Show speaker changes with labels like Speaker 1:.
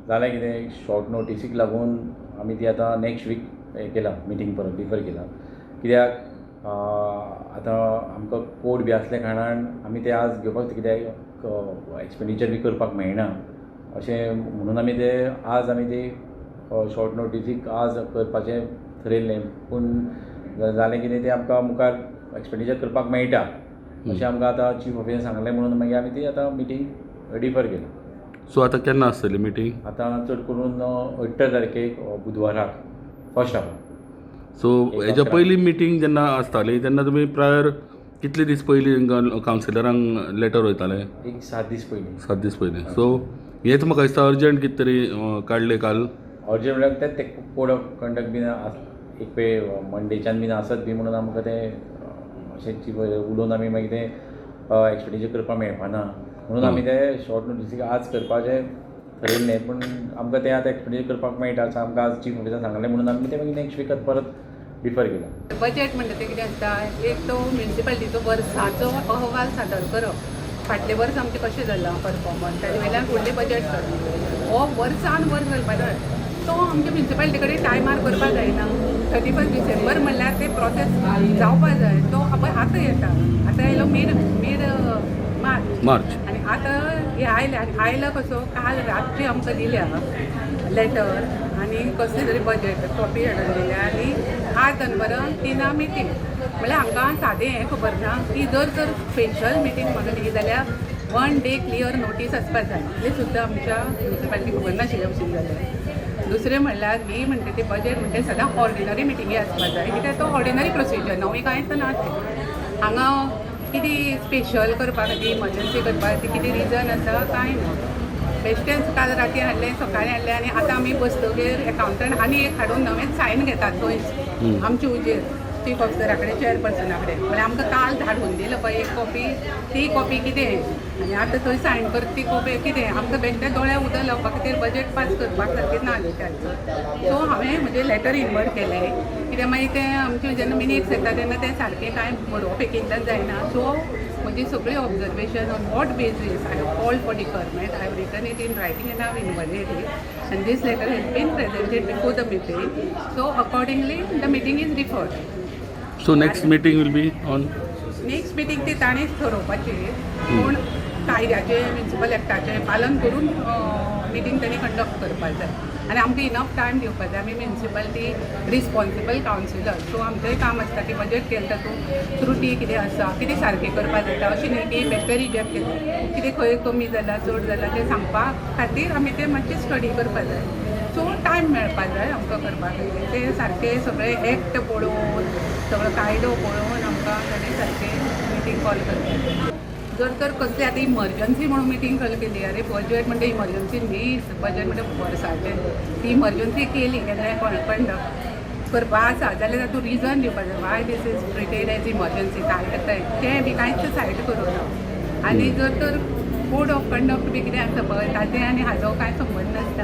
Speaker 1: जालें कितें, शॉर्ट नोटिसीक लागून आमी ती आतां नॅक्स्ट वीक हें केलां, मिटींग परत डिफर केलां. कित्याक, आतां आमकां कोर्ट बी आसल्या कारणान आमी तें आज घेवपाक कित्याक एक्सपेंडिचर बी करपाक मेळना अशें म्हणून आमी तें आज आमी ती शॉर्ट नोटिसीक आज करपाचें थरयल्लें. पूण जालें कितें, तें आमकां मुखार एक्सपेंडिचर करपाक मेळटा अशें आमकां आतां चीफ ऑफिसरान सांगलें, म्हणून मागीर आमी ती आतां मिटींग डिफर केली.
Speaker 2: सो आतां केन्ना आसतली मिटींग?
Speaker 1: आतां चड करून 18 तारखेक, बुधवाराक, फर्स्ट हाफाक.
Speaker 2: सो हेच्या पयलीं मिटींग जेन्ना आसताली तेन्ना तुमी प्रायर कितले दीस पयलीं तांकां कावन्सिलरांक लेटर वयताले?
Speaker 1: एक 7 दीस पयलीं.
Speaker 2: 7 दीस पयलीं. सो हेच म्हाका दिसता अर्जंट कितें तरी काडलें काल.
Speaker 1: अर्जंट म्हणल्यार तें कोड ऑफ कंडक्ट बीन एक वेळ मंडेच्यान बीन आसत बी म्हणून आमकां तें अशें उलोवन आमी मागीर तें एक्सपेंडिचर करपाक मेळपाना म्हणून आमी तें शॉर्ट नोटिसीक आज करपाचें थरयल्लें. पूण आमकां तें आतां एक्सपेंडिचर करपाक मेळटा अशें आमकां आज चीफ ऑफिसरान सांगलें, म्हणून आमी तें मागीर नॅक्स्ट विकाक परत डिफर केलां.
Speaker 3: बजेट म्हणटा तें कितें आसता? एक तो म्युनिसिपालिटीचो वर्साचो अहवाल सादर करप, फाटलें वर्स आमचें कशें जालां परफॉर्मन्स, ताजे वयल्यान फुडलें बजेट करप. हो वर्सान वर्स घालपा जाय. तो आमच्या म्युनिसिपालिटी कडेन टायमार करपाक जायना. 31 डिसेंबर म्हणल्यार ते प्रोसेस जावपा जाय. तो पळय आतां येता, आतां येयलो मीड मीड मार्च.
Speaker 2: मार्च.
Speaker 3: आनी आतां हे आयले आनी आयलो कसो, काल रातची आमकां दिल्या लेटर आनी कसली तरी बजेट कॉपी हाडून दिल्या आनी आज दनपरां 3 मिटींग. म्हणल्यार हांकां सादें हें खबर ना की जर तर स्पेशल मिटींग म्हाका दिली जाल्यार वन डे क्लियर नोटीस आसपाक जाय. इतलें सुद्दां आमच्या म्युनिसिपालिटी खबर नाशिल्ल्या भशेन जालें. दुसरें म्हणल्यार ही म्हणटा ते बजेट म्हणटा सदां ऑर्डिनरी मिटिंगी आसपाक जाय, कित्याक तो ऑर्डिनरी प्रोसिजर, नवी कांयच ना तें. हांगा कितें स्पेशल करपा खातीर, इमर्जन्सी करपा खातीर कितें रिजन आसा, कांय ना. बेश्टेंच काल राती हाडलें, सकाळीं हाडलें आनी आतां आमी बसतगीर एकावंटंट आनी एक हाडून नवेंच सायन घेतात थंयच आमचे हुजीर, चीफ ऑफिसरा कडेन, चेअरपर्सना कडेन. म्हणल्यार आमकां काल धाडून दिलो पळय एक कॉपी, ती कॉपी कितें आनी आतां थंय सायन करता ती कॉपी कितें? आमकां बेश्टें दोळ्या उदक लावपा खातीर बजेट पास करपाक सारकें ना जालें. सो हांवें म्हजें लेटर इनवर्ड केलें, कित्याक मागीर तें आमचें जेन्ना मिनिट्स येता तेन्ना तें सारकें कांय बरोवप एक एकदां जायना. सो म्हजी सगळी observation, on what basis I have called for deferment, I have written it in writing and I have inwarded it, and this letter has been presented before the meeting. So accordingly the meeting is deferred.
Speaker 2: So next meeting will be on?
Speaker 3: Next meeting ती ताणेच ठरोवपाची, पूण कायद्याचें, municipal एक्टाचें पालन करून meeting तांणी conduct करपाक जाय आनी आमकां इनफ टायम दिवपाक जाय. आमी म्युनिसिपालिटी रिस्पॉन्सिबल कावन्सिलर, सो आमचेंय काम आसता की बजेट केलें तातूंत त्रुटी कितें आसा, कितें सारकें करपाक जाता, अशें न्ही की बेश्टें रिजेक्ट केलें. कितें खंय कमी जालां, चड जालां, तें सांगपा खातीर आमी तें मातशें स्टडी करपाक जाय. सो टायम मेळपाक जाय आमकां करपा खातीर. ते सारके सगळे एक्ट पळोवन, सगळो कायदो पळोवन आमकां ताणें सारकें मिटींग कॉल करपाक जाय. जर तर कसली आतां इमर्जन्सी म्हणून मिटींग कॉल केली, अरे, बजेट म्हणटा इमर्जन्सी न्हीच. बजेट म्हणटा वर्साचें. ती इमर्जन्सी केली केन्नाय कंडक्ट करपा आसा जाल्यार तातूंत रिजन दिवपाक जाय, why this is treated as emergency, काय करताय तें बी कांयच सायड करूं ना. आनी जर तर कोड ऑफ कंडक्ट बी कितें आसा पळय, ताजें आनी हाजो कांय संबंद नासता.